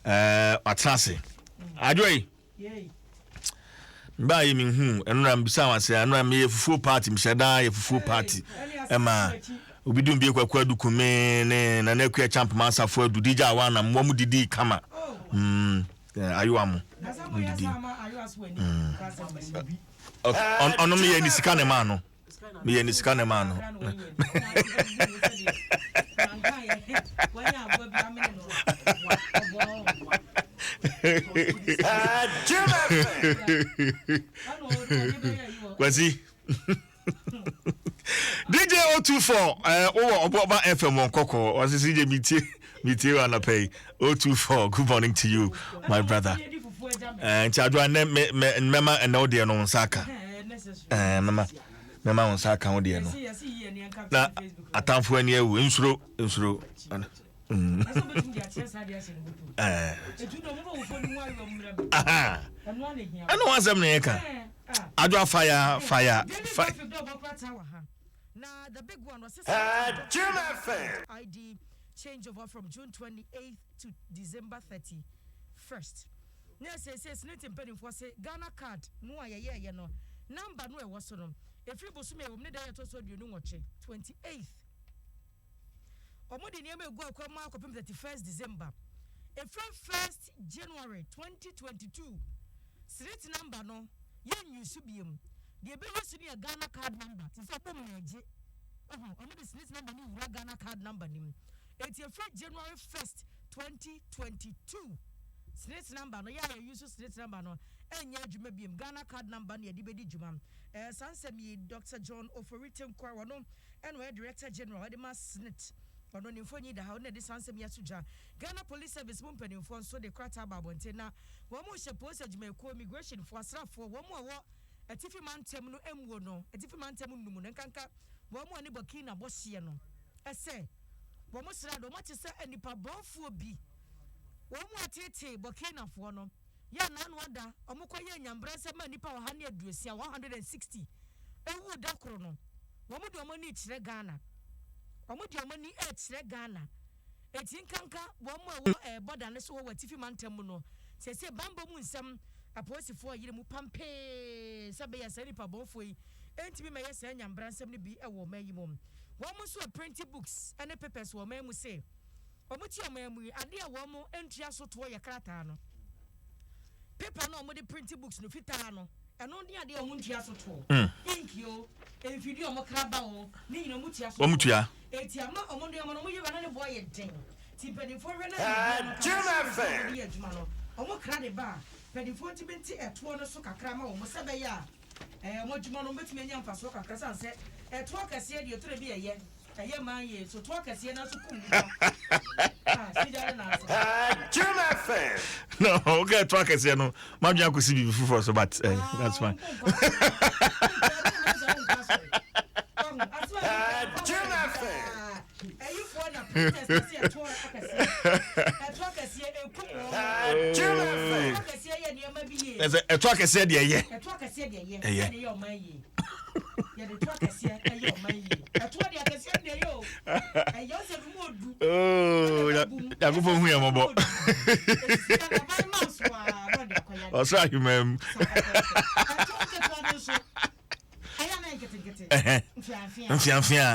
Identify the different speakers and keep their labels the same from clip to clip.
Speaker 1: Watena ase. Adwo yi. Mbaa yi mehu ɛnora mbisa wɔn ase ɛnora meyɛ fufuo party mehyɛ daa yɛ fufuo party ɛma obi dum bie kwaku adu kume ne nana akua champ mansafo adu digya awa na wɔn mu didi kama ayowa mo mo didi ɔno meyɛ ne sika ne maa no. Meyɛ ne sika na ɛmaa no. Kwasi. DJ 024 wowɔ ɔbɔba FM wɔ nkɔkɔ ɔse CJ metie metie wɔ anɔpa yi 024 good morning to you my brother nti adwoa nnɛ mɛma ɛnɛ wo deɛ no nsa aka mɛma mɛma wo nsa aka wo deɛ no na atamfo ani awu nsuro nsuro ɛno ho asɛm na yɛka adwoa fire fire fire.
Speaker 2: Na the big one was ID changeover from June 28th to December 31st. Na seesei Senate mpanimfoɔ se Ghana card no a yɛyɛɛyɛ no number no a ɛwɔ so no ɛfiri bosome a ɛwɔ mu ne da yɛ ɛtɔ so 28, 28th. Wɔde nneɛma egu akwan mu akɔpem 31st December. Ɛfiri 1st January 2022 Senate number no yɛnyi so biom. Deɛ ɛbɛyi so no yɛ Ghana card number te sɛ ɔbom na ɛgye. Ɔho, wɔde Senate number no wura Ghana card number no mu. Enti ɛfiri January 1st, 2022, SSNIT number no, yɛ a yɛ use SSNIT number no ɛnyɛ adwuma biom, Ghana card number na yɛde bɛdi dwuma. Ɛɛ saa nsɛm yi Doctor John Ofori Tenkorah, ɔno ɛna ɔyɛ Director General ɛde ma SSNIT, ɔno ne mfonyin da ha, ɔno na ɛde saa nsɛm yi ato dwa. Ghana Police Service mu mpanimfoɔ nso de krataa aba abɔnten na wɔn rehyɛ polisi adwumayɛkuo, immigration foɔ, asraafoɔ, wɔn a ɛwɔ Atifi mantam no mmuo no, Atifi mantam nnum no, nkanka wɔn a ne Burkina bɔ hyeɛ no, sɛ wɔn sraa de wɔn ate sɛ nnipa bɔnfoɔ bi, wɔn ateetee Burkinafoɔ no, yɛ a n'ano ada, wɔn kɔ yɛɛ nyambrɛsɛ maa nnipa 160, 160, wuu da koro no, wɔn de wɔn ani rekyerɛ Ghana, wɔn de wɔn ani rekyerɛ Ghana. Eti nkanka wɔn a ɛwɔ ɛɛ bɔda no so hɔ wɔ atifi mantam mu no, seesei banbɔ mu nsɛm apolisifoɔ reyere mu pampee sɛ ɛbɛyɛ a saa nnipa bɔnfoɔ yi ntumi mmɛyɛ saa nyambra nsɛm no bi wɔ ɔman yi mu. Wɔn nso reprinti books ne papers wɔ ɔman mu se wɔn te ɔman mu yi, adeɛ a wɔn ntua so toɔ yɛ krataa no. Paper no a wɔde printi books no, fitaa no, ɛno ne adeɛ a wɔn ntua so toɔ. Ink o, mfidie a wɔkra ba o, ne nyinaa wɔn tua so
Speaker 1: Wɔn
Speaker 2: toɔ.
Speaker 1: tua.
Speaker 2: Eti ama wɔn nneɛma no wɔyɛ wura na ne bo ayɛ den. Nti mpanimfoɔ hwɛ na biribiara no ka machines a wɔde yɛ adwuma no wɔn kra de ba a, mpanimfoɔ ntumi nte ɛtoɔ no so kakra ma wɔn sɛ ɛbɛyɛ a ɛɛ wɔn adwuma no wɔbɛtumi anya mfasoɔ kakra sane sɛ ɛtoɔ kɛseɛ deɛ ɛtɔ da bi ɛyɛ ɛyɛ man yie so toɔ kɛseɛ no nso kum nipa. Ah, sigya ne n'asɛm.
Speaker 1: No, okay, ɛtoɔ akɛseɛ no, madwene akɔsi biribi foforɔ so but eh, that's fine. Ɛsɛ ɛto akɛseɛ deɛ ɛyɛ. Ɛyɛ. Oh, Nyankopɔn hu yɛn mmɔbɔ. Ɔsoro ahemman mu. Mfiamfia.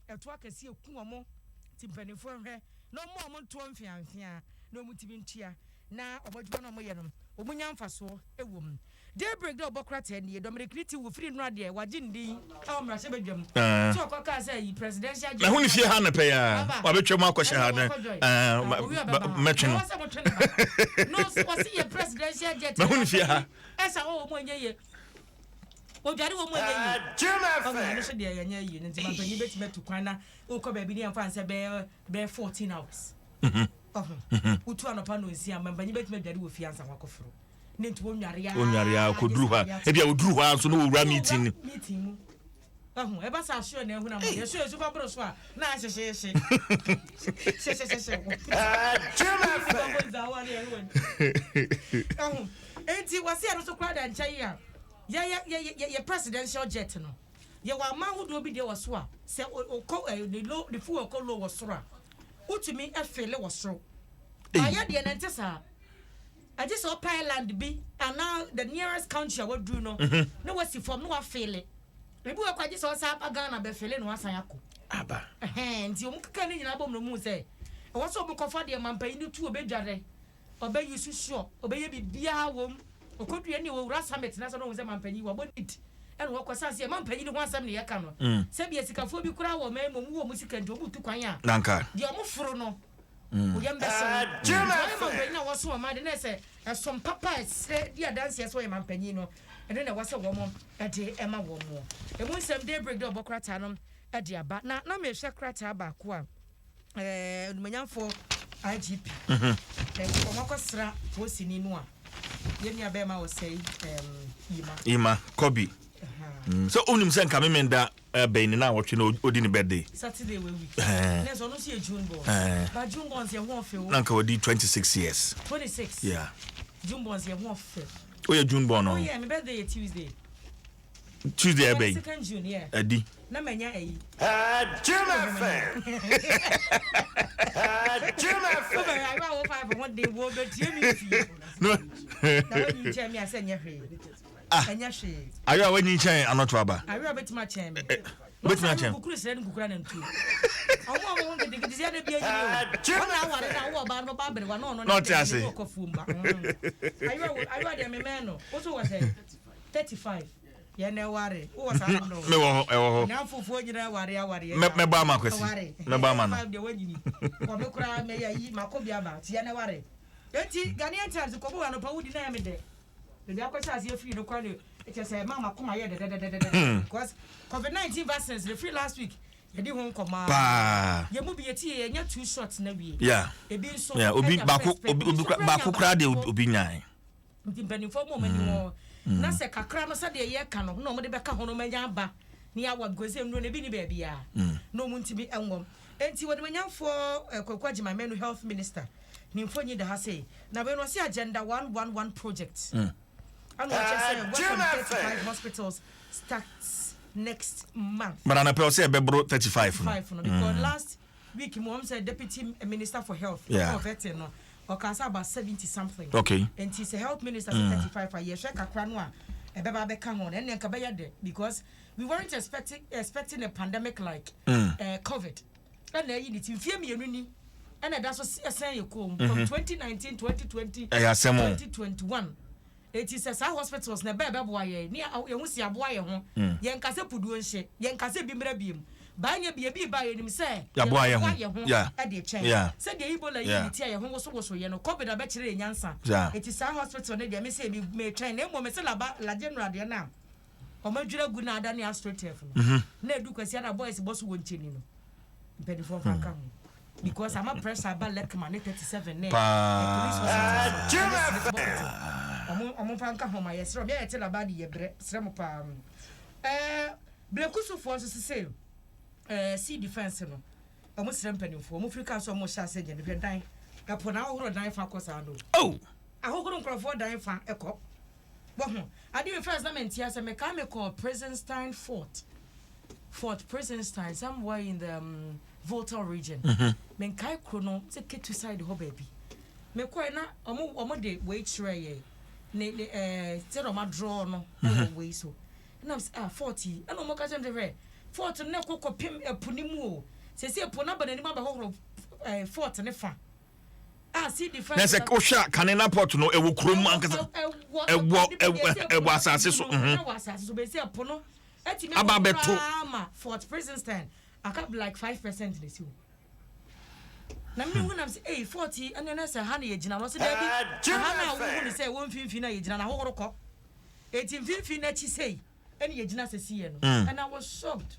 Speaker 2: Ɛto akɛseɛ ku wɔn ti mpanimfoɔ nhwɛ na wɔn a wɔn ntoɔ mfiamfia na wɔn tumi ntua na wɔn adwuma na wɔyɛ no wɔn nya mfasoɔ wɔ mu. Daybreak dɛ ɔbɔ krataa nie, Dominic Niti wo firi nnora deɛ wagye ne din wɔ mmarahyɛbadwam sɛ ɔkɔ kaa sɛ ayi presidential jet.
Speaker 1: Mahu ne fie ha anɔpa yi ara, wabɛtwa mu akɔhyɛ ha na mɛtwe no.
Speaker 2: Ɛwɔ sɛ motwe ne ba. No, ɔse yɛ presidential jet.
Speaker 1: Mahu ne fie ha.
Speaker 2: Ɛsa wɔ wɔn mu ɛnyɛ yie. Odware wɔ mu ɛnyɛ yie. Ɔmo ɛno so deɛ yɛnyɛ yie no nti mampanyin bɛtumi atu kwan na wokɔ baabi ne yɛmfa nsɛ bɛyɛ bɛyɛ 14 hours. Ɔho wotu anɔpa nonsia mampanyin bɛtumi adware wɔ fie ansa wakɔforo. Ne nti wonware a.
Speaker 1: Wonware a kɔduru hɔ a ebi a woduru hɔ a nso na wɔwura meeting no.
Speaker 2: Meeting mu. Ɔho ɛba sɛ asoɛ na ehunu ama yɛso yɛso fa boro so a na ahyehyehye. Hyehyehyehyɛ. Ɔho nti wɔsi ɛno so koraa da nkyɛn a yɛ yɛ yɛ yɛ presidential jet no. Yɛwɔ aman ahodoɔ bi deɛ wɔ so a, sɛ ɔkɔ ne low, ne fuel kɔ low wɔ soro a, wotumi fele wɔ soro. Ayɛ deɛ na ɛnte saa. Agye sɛ ɔpɛ island bi anaa the nearest country a waduru no na wasi fam na wafele. Ebi wɔ kɔ agye sɛ ɔsan aba Ghana bɛfele na wasan akɔ.
Speaker 1: Aba.
Speaker 2: Ɛhɛn, nti wɔn keka ne nyinaa bom na wɔn hu sɛ ɛwɔ sɛ wɔn kɔfa deɛ mampanyin no tu ɔbɛdware, ɔbɛyi susuɔ, ɔbɛyɛ biribiara wɔm. Ɔkɔdua ne ɔwura summit na sɛ na ɔhu sɛ mampanyin wabɔ neat ɛna wɔkɔ san sɛ mampanyin ho asɛm na yɛka no. Sɛbi asikafoɔ bi koraa wɔ ɔman mu, wɔn wɔ wɔn sika nti wɔn tu kwan a,
Speaker 1: Nanka.
Speaker 2: deɛ wɔn foro no, wo yam bɛhyɛ wo. Nti ɔyɛ mampanyin a wɔso ɔman de na ɛsɛ ɛsom papa a ɛsɛ di adanseɛ sɛ ɔyɛ mampanyin no, ɛno na ɛwɔ sɛ wɔn de ɛma wɔn. Emu nsɛm Daybreak de ɔbɔ krataa no de aba. Na na mehwɛ krataa baako a ɛɛ onimonyamfoɔ IGP wɔn akɔsra polisini no a yɛn nua bɛrima ɔsɛe Yima.
Speaker 1: Yima Kobi. Sɛ wonim sɛ nka meme da bɛn ne na wɔtwe na ɔdi ne birthday.
Speaker 2: Saturday wɔ week. Na sɛ ɔno nso yɛ June born. But June born yɛ ho ɔfɛ o.
Speaker 1: Na nka wɔdi 26 years.
Speaker 2: 26.
Speaker 1: Yeah.
Speaker 2: June born yɛ ho ɔfɛ.
Speaker 1: Woyɛ June born no?
Speaker 2: Oh yeah, my birthday yɛ Tuesday.
Speaker 1: Tuesday ɛbɛn.
Speaker 2: Second June, yeah.
Speaker 1: Ɛdi.
Speaker 2: Na manya ayi.
Speaker 3: Jim FM. Jim FM.
Speaker 2: Wobɛhwɛ ayi a wo five ho den wo bɛtie mi fie.
Speaker 1: No.
Speaker 2: Na wanyi nkyɛn mi asɛ nyɛ hwee.
Speaker 1: Ah.
Speaker 2: Ɛnyɛ hwee.
Speaker 1: Ayo a wanyi nkyɛn anɔto aba.
Speaker 2: Ayo a bɛtumi akyɛn mi.
Speaker 1: Bɛtumi akyɛn.
Speaker 2: Kukuru srɛ ne kukura na ntuo. Ɔmo a ɔmo ho nketenkete sɛ ɛna bi anyini o. Ɔna aware na awɔ ɔbaa no ba aberewa na ɔno
Speaker 1: Na ɔte ase.
Speaker 2: Ɔkɔ fuom ba. Ayo a ayo a deɛ memɛn no. Woso wɔ sɛ 35. Yɛn na ɛware. Wowɔ saa no.
Speaker 1: Me wɔ hɔ, ɛwɔ hɔ.
Speaker 2: N'afofoɔ nyinaa ware aware.
Speaker 1: Mɛbɔ ama Kwasi.
Speaker 2: Ɛware.
Speaker 1: Mɛbɔ ama no.
Speaker 2: 35 deɛ wanyini. Kɔ me koraa mɛyɛ ayi makɔ bi aba. Nti yɛn na ɛware. Enti Ghanaian Times kɔbɔ wɔ anɔpa wodi na ɛyɛ me dɛ. Baabi akɔhyɛ aseɛ firi no koraa de kyɛ sɛ ɛma makoma yɛ dɛdɛdɛdɛdɛ. Because COVID-19 vaccines no firi last week yɛdi ho nkɔmmɔ a.
Speaker 1: Paa.
Speaker 2: Yɛn mu bi yɛti yɛ yɛnya two shots na wie.
Speaker 1: Yeah.
Speaker 2: Ebi nso
Speaker 1: Yeah, obi
Speaker 2: ɛnya
Speaker 1: baako
Speaker 2: first pɛ.
Speaker 1: obi obi
Speaker 2: Nso koraa
Speaker 1: baako
Speaker 2: nya
Speaker 1: koraa deɛ
Speaker 2: baako.
Speaker 1: obi nyae.
Speaker 2: Nti mpanimfoɔ mu wɔn ani wɔ na sɛ kakra no sɛdeɛ yɛka no na wɔde bɛka ho no wɔn anya aba ne awa because nnuro no ebi ni baabi a na wɔn ntumi nwɔm. Nti wɔde wɔnyanfoɔ Kwaku Agyeman Manu health minister ne mfonyin da ha sei na wei no ɔsi agenda 111 project ɛna ɔkyerɛ sɛ work on 35 hospitals starts next month.
Speaker 1: But anapɛ ɔsɛ ɛbɛboro 35 no.
Speaker 2: 35 no because last week mu wɔn sɛ deputy minister for health ɔkɔ vetting no ɔka sɛ about 70 something.
Speaker 1: Okay.
Speaker 2: Nti sɛ health minister sɛ 35 a yɛhwɛ kakra no a ɛbɛba abɛka ho no ɛnna nka bɛyɛ dɛ because we weren't expecting a pandemic like COVID. Ɛna ɛyi ne ti mfie 2 ni ɛna ɛda so ɛsɛn yɛ kɔn mu from 2019, 2020,
Speaker 1: Ɛyɛ asɛm o.
Speaker 2: 2021. Eti sɛ saa hospitals na ɛbɛɛ bɛboa yɛn ne yɛn ho si aboa yɛn ho, yɛn kasa puduo nhyɛ yɛn kasa bi mmerɛ biem baa nyɛ bi ebi ba yɛn nim sɛ
Speaker 1: Yɛaboa yɛn ho.
Speaker 2: yɛn ho ɛde kyɛn sɛdeɛ Ebola yi ne ti a yɛn ho wosowoso yɛ no, COVID abɛkyerɛ yɛn nyansa. Eti saa hospital ne deɛ me sɛ mi me twɛn na emu me sɛ laba la general deɛ na wɔn adwira gu na ada ne astroturf no na edu kwasi ana boys bɔ so wɔ nkyɛn no, mpanyinfoɔ nfa nka ho because ama pressure aba Lekma ne 37 ne
Speaker 1: Paa.
Speaker 2: police hospital ɔmo nfa nka ho ma yɛsrɛ ɔmo yɛ te laba de yɛ brɛ srɛ mo paa. Blekusufoɔ nso sise sea defence no ɔmo srɛ mpanimfoɔ ɔmo firi kaa so ɔmo hyɛ ase gyɛ no hwɛ dan ɛpo na ahohoro dan fa kɔ saa no.
Speaker 1: Oh.
Speaker 2: Ahohoro nkurɔfoɔ dan fa ɛkɔ wɔho ade mi first na mɛ ntia sɛ mɛka mi kɔ Prinzenstein Fort, Fort Prinzenstein, somewhere in the Volta Region. Menkae kuro no sɛ Ketu side hɔ baabi. Mekɔɛ na ɔmo de wei kyerɛ yɛ ne sɛdeɛ ɔmo adraw no ɛwɔ wei so. Ɛna sɛ ah, fort yi ɛna ɔmo ka kyerɛ me sɛ hwɛ fort no na ɛkɔ kɔpem ɛpo ne mu o. Sɛsɛ ɛpo no aba n'anim aba hɔhoro fort ne fa. Ah, sea defence.
Speaker 1: Na sɛ wohwɛ a kane na port no ɛwɔ kurom ankasa. Ɛwɔ asase so.
Speaker 2: Ɛwɔ asase so bɛsi ɛpo no ɛtumi
Speaker 1: Aba abɛto.
Speaker 2: Ama Fort Prinzenstein aka like 5% na esi hɔ. Na mi hu nam sɛ eyi fort yi ɛna ɛna sɛ ha na yɛgyina no ɔsɛ dɛbi ha na awohu ne sɛ ɛwɔ mfimfini na yɛgyina na ahohoro kɔ eti mfimfini n'akyi sei ɛna yɛgyina sɛ si yɛ no. And I was shocked.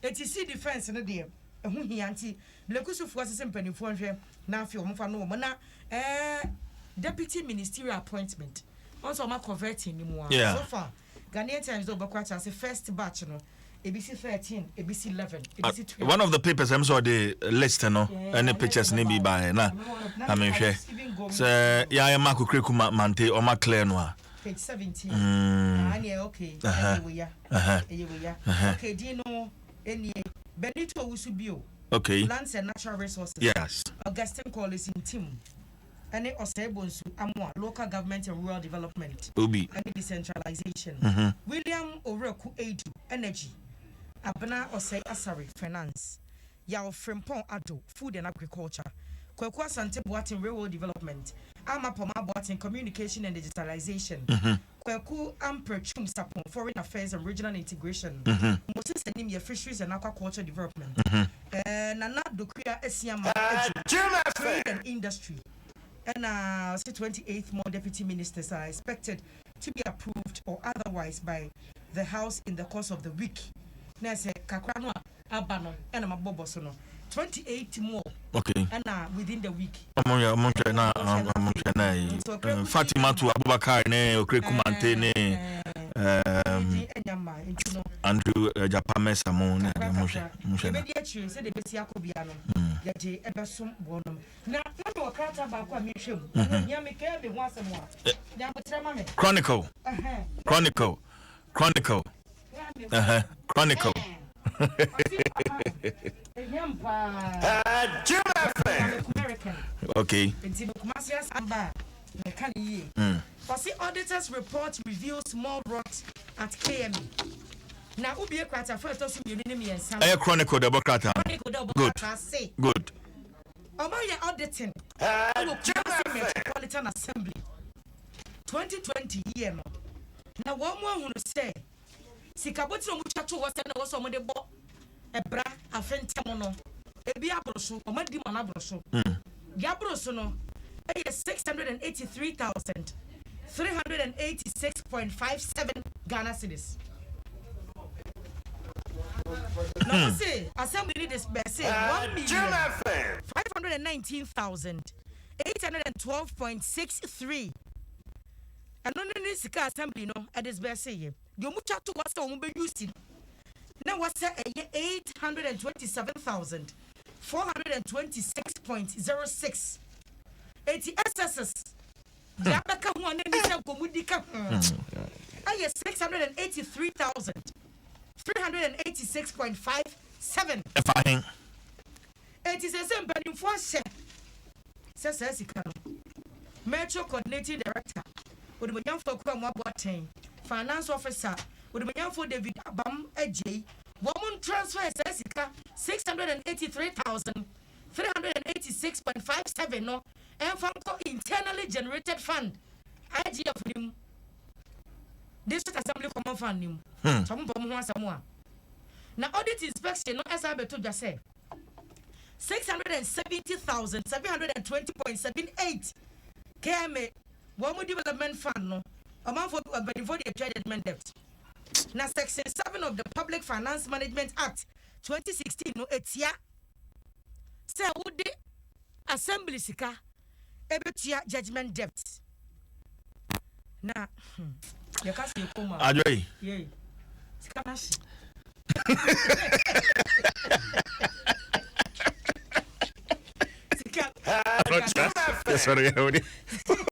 Speaker 2: Eti sea defence no deɛ ɛho hia nti Blekusufoɔ sisi mpanimfoɔ nhwɛ na afei wɔn fa no wɔn na deputy ministerial appointment wɔn nso wɔn akɔ vetting ne mu a. So far Ghanaian Times de ɔbɛkɔ akyɛ ase first batch no ebi si 13, ebi si 11, ebi si 12.
Speaker 1: One of the papers ɛm sɛ ɔde list no ɛne pictures ne bi baeɛ na na mehwɛ sɛ yɛayɛ ma akokreku ma mante ɔma clear no a.
Speaker 2: Page 17. Ah, ɛneɛ okay. Ɛyɛ wei ya. Ɛyɛ wei ya. Okay, din no ɛnie. Benito Owusu Bio. Lands and Natural Resources. Augustine Corliss Ntim. Ɛne Osei Bonsu Amoah, Local Government and Rural Development.
Speaker 1: Obi.
Speaker 2: Ɛne Decentralization. William Owuraku Aidoo, Energy. Abena Osei Asare, Finance. Yaw Frimpong Addo, Food and Agriculture, Kwaku Asante Boateng, Railway Development, Ama Pomah Boateng, Communication and Digitalization, Kwaku Ampere Twum Sapon, Foreign Affairs and Regional Integration, Moses Anim Fisheries and Aquaculture Development, Nana Dokuya Asiamah Adjei, Trade and Industry, and 28 more deputy ministers are expected to be approved or otherwise by the House in the course of the week. Na sɛ kakra no a aba no ɛna mabɔbɔ so no, 28 more ɛna within the week.
Speaker 1: Ɔmo yɛ ɔmo hwɛ na ɔmo hwɛ na yi Fatimatu Abubakar ne Okraku Mantey ne
Speaker 2: ɛnya ma nti no
Speaker 1: Andrew Egyapa Mercer mo ne ade, ɔmo hwɛ, ɔmo hwɛ na
Speaker 2: yɛbɛdi akyire sɛdeɛ ɛbɛsi akɔ bia no, yɛde ɛbɛsom wɔnom. Na mewɔ krataa baako a mehwɛ mu, ɛno hia me kɛɛ me ho asɛm a nyabotrɛ ma me.
Speaker 1: Chronicle. Chronicle, Chronicle, Chronicle.
Speaker 2: Ɛhia m paa.
Speaker 3: Jim FM.
Speaker 2: American. Nti no Kumasi asɛm ba a mɛka ne yie. Ɔse auditors report reveals more rot at KMA. Na wobie kratafa a ɛtɔ so mmienu ne mmiɛnsa no.
Speaker 1: Ɛyɛ Chronicle de ɛbɔ krataa no.
Speaker 2: Chronicle dɛ ɔbɔ krataa se ɔma yɛ auditing ɛwɔ
Speaker 3: Jim
Speaker 2: Kumasi
Speaker 3: FM.
Speaker 2: Metropolitan Assembly 2020 year no, na wɔn mu ahunu sɛ sikabotiri a wɔn twa to hɔ sɛ na wɔsɛ wɔn de bɔ ɛbra afe ntɛm no, ebi aboro so, wɔn adi ma no aboro so. Deɛ aboro so no ɛyɛ 683,386.57 Ghana cedis. Na wɔn se assembly ni disburse 1
Speaker 3: Jim
Speaker 2: million
Speaker 3: FM.
Speaker 2: 519,812.63. Ɛno ne sika assembly no ɛdisburse yɛ. Deɛ ɔmo twa to hɔ sɛ ɔmo bɛ use no na wɔsɛ ɛyɛ 827,426.06. Eti excesses deɛ abɛka ho a na ni sɛ nkɔmudi ka ho ɛyɛ 683,386.57.
Speaker 1: Ɛfa hen?
Speaker 2: Eti sɛ mpanimfoɔ ahyɛ sɛ saa sika no, Metro Coordinating Director Odumonyamfo Akua mu Aboaten, Finance Officer Odumonyamfo David Abam Agyei, wɔn mo transfer saa sika 683,386.57 no ɛnfa nkɔ internally generated fund, IGF ni mu, District Assembly Common Fund ni mu. Sɛ ɔmo bɔ ɔmo ho asɛm a, na audit inspection no ɛsan abɛto dwa sɛ 670,720.78 KMA wɔn mo development fund no, ɔmanfo mpanyinfoɔ de atwa judgment debt. Na section 7 of the Public Finance Management Act 2016 no etia sɛ wode assembly sika ebetua judgment debt. Na yɛka sɛ yɛkɔ mu a
Speaker 1: Adwo yi.
Speaker 2: Yei sika no ahye. Sika
Speaker 1: Yɛsɔre yɛ wode.